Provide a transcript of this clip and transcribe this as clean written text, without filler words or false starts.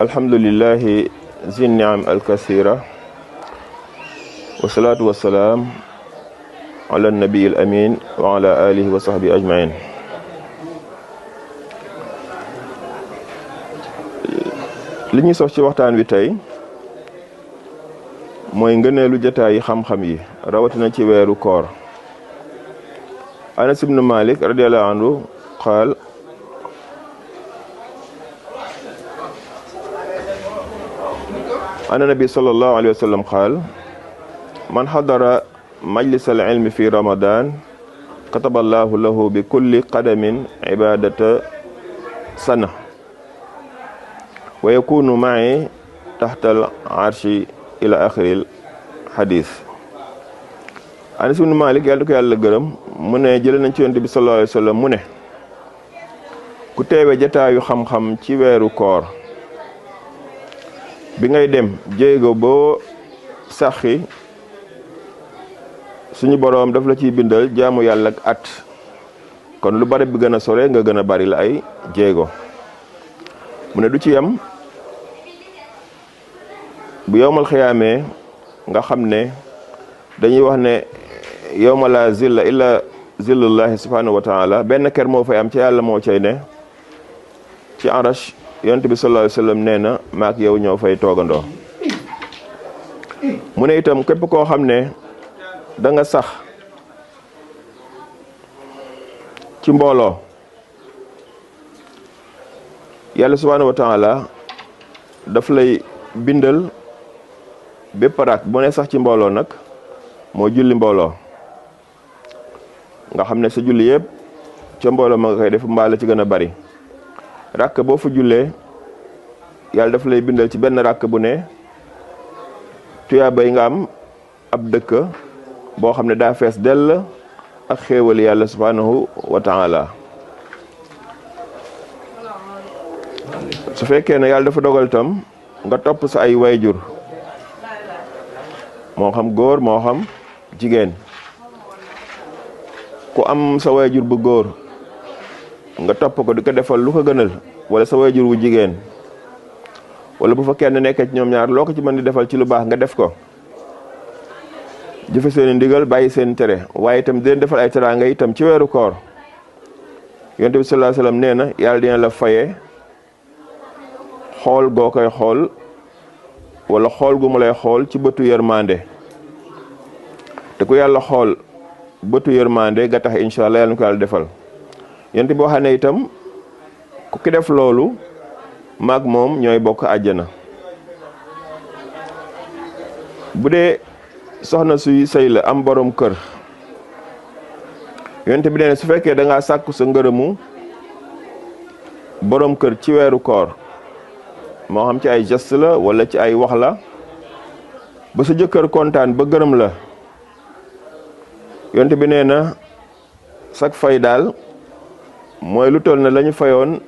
alhamdulillahi zi niam alkasira wasalaatu wasalaam ala nabi al amin wa ala alihi wa sahbi ajmain. li ñuy sox ci waxtaan wi tey mooy ngëneelu jataayi xam-xam yi rawatina ci weeru koor. Anas ibn Malik radiyallahu anhu qaal anna nabi sallallahu alayhi wa sallam qaal man xadara majlis al ilmi fi ramadan kataba allahu lahu bi kulli qadamin ibadata sana wa yakunu ma'i taxtal arshi ila axiril xadis. Anas ibn Malik yàlla ko yàlla gërëm mu ne jële nañ ci yonent bi sallallahu alayhi wa sallam mu ne ku teewe jataayu xam-xam ci weeru koor bi ngay dem jéego boo saxi suñu boroom daf la ciy bindal jaamu yàlla ak at, kon lu bari bi gën a sore nga gën a bari la ay jéego. mu ne du ci yam bu yowmal xiyaamee nga xam ne dañuy wax ne yowma la zilla illa zillullahi subhanahu wa taala, benn ker moo fay am ci yàlla moo cay ne ci arash. yonent bi sallallahu alayhi wa sallam nee na maak yow ñoo fay toogandoo. mu ne itam képp koo xam ne da nga sax ci mbooloo yàlla subhanahu wa taala daf lay bindal bépp rak. bu ne sax ci mbooloo nag moo julli mbooloo nga xam ne sa julli yëpp ca mbooloo ma nga koy def mbaa ci gën a bari. rakk boo fa jullee yàlla daf lay bindal ci benn rakk bu ne tuyaaba yi nga am ab dëkk boo xam ne daa fees dell ak xéewal yàlla subhanahu wa taala. su fekkee ne yàlla dafa dogal tam nga topp sa ay wayjur, moo xam góor moo xam jigéen, ku am sa wayjur bu góor nga topp ko di ko defal lu ko gënal, wala sa wayjur wu jigéen, wala bu fa kenn nekkee ci ñoom ñaar loo ko ci mën di defal ci lu baax nga def ko, jëfe seeni ndigal bàyyi seen tere, waaye itam di leen defal ay teraanga itam ci weeru koor. yonent bi sallallahu alayhi wasallam nee na yàlla dina la faye xool goo koy xool wala xool gu mu lay xool ci bëtu yërmande. te ku yàlla xool bëtu yërmande ga tax incha allah yàlla na ko yàlla defal. yonent bi wax ne itam ku ki def loolu maag moom ñooy bokk àjjana. bu dee soxna suy sëy la am borom kër, yonent bi nee su fekkee da ngaa sàkku sa ngërëmu borom kër ci weeru koor, moo xam ci ay geste la wala ci ay wax la, ba sa jëkkër kontaan ba gërëm la, yonent bi nee na sak fay daal mooy lu toll na la ñu fayoon